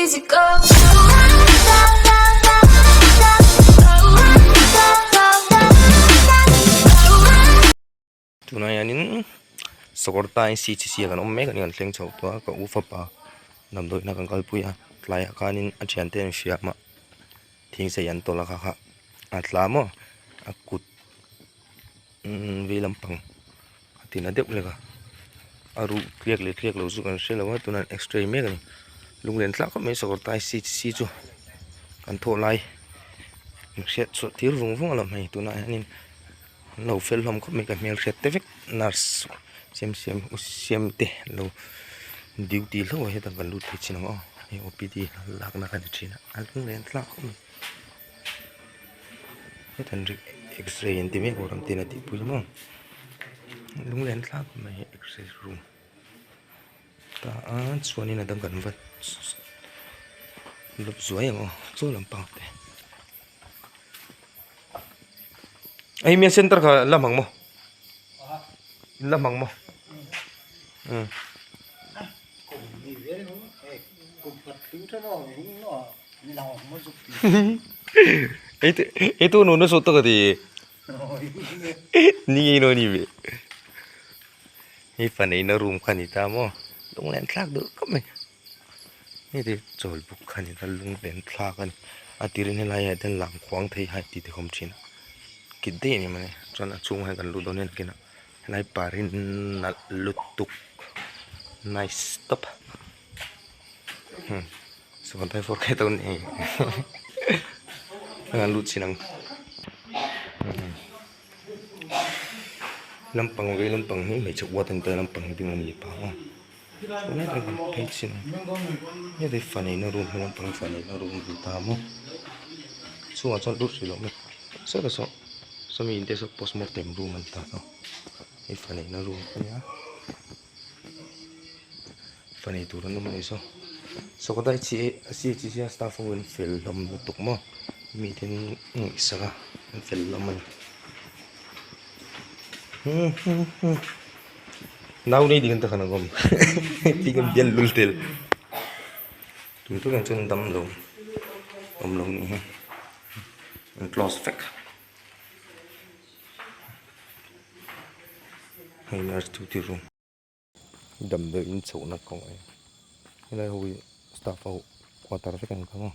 easy go. Tunah hianin Sakawrta NCCC ah kan awm mek a ni kan thleng chho tawh a ka u fapa damdawiina kan kalpui a tlaiah khanin a thiante an hriam a thingse an tawlh a kha kha a tla maw a kut vei lampang a tina deuh lek a a ruh tliak leh tliak lo chu kan hre lo a tunah x-ray mek a ni lunglen thlak khawp mai Sakawrta NCCC chu kan thawh lai hriat chhuah tir vung vung a lo hmei tunah hianin. An lo fel hlawm khawp mai ka hmel hriat te vek nurse siam siam u siam te an lo duty hlauh a hetah kan lut thei chin ang aw hei OPD lakna kha ni thin a a lunglen thlak khawp mai hetah an x-ray an ti mek a ram tin a tihpui maw lunglen thlak khawp mai hei x-ray room ta a chuanin a dang kan va lawp zuai ang aw chaw lampang te. Hei mian center kha la hmang maw la hmang maw um ei tu nu na sut ka ti ni no ni ve hei fa neihna room kha ni ta maw lunglen thlak duh khawp mai. Hei te chawl buk kha ni ta lunglen thlak a ni a tirin helai ah hian lam khuang thei hai tih te a awm thin a kit daih a ni mai chuan a chhungah hian kan luh dawn hian kinah helai parin nalh lutuk nice tawp sawn for khet a ni an lut chin ang lampang vei lampang hi hmeichhe uat a ni ta lampang hi ding a ni pa maw. Hei fa neihna room he lampang fa neihna room a ni ta maw chhungah chuan lut hrih loh mai sawtah saw sawmi in te saw postmortem room a ni ta saw hei fa neihna room a nia fa nei tur an awm a nih saw sawkawt a CHC a staff ho an fel hlawm lutuk maw mite an ngaihsak a an fel hlawm a ni. Nau nei ding te khan an awm tin an bial lul tel tun tûnah chuan dam lo awm lo nih hi an close vek hei nurse duty room damdawi in chhohna kawng a ni helai ho hi staff ho quarter vek an ni tawh a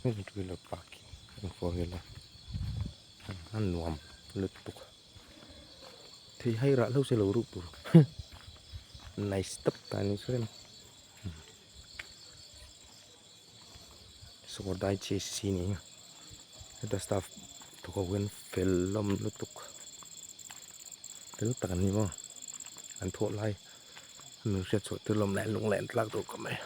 hei two wheeler parking four wheeler a nuam lutuk. Thei hai rah hlauh se lo ruk tur nice tak ta ni chu rem sawr dai chi si ni heta staff thawk ho hian fel hlawm lutuk fel tak an ni maw an thawh lai an min hriat chhuah tir lawm leh lung leh an tlak duh khawp mai.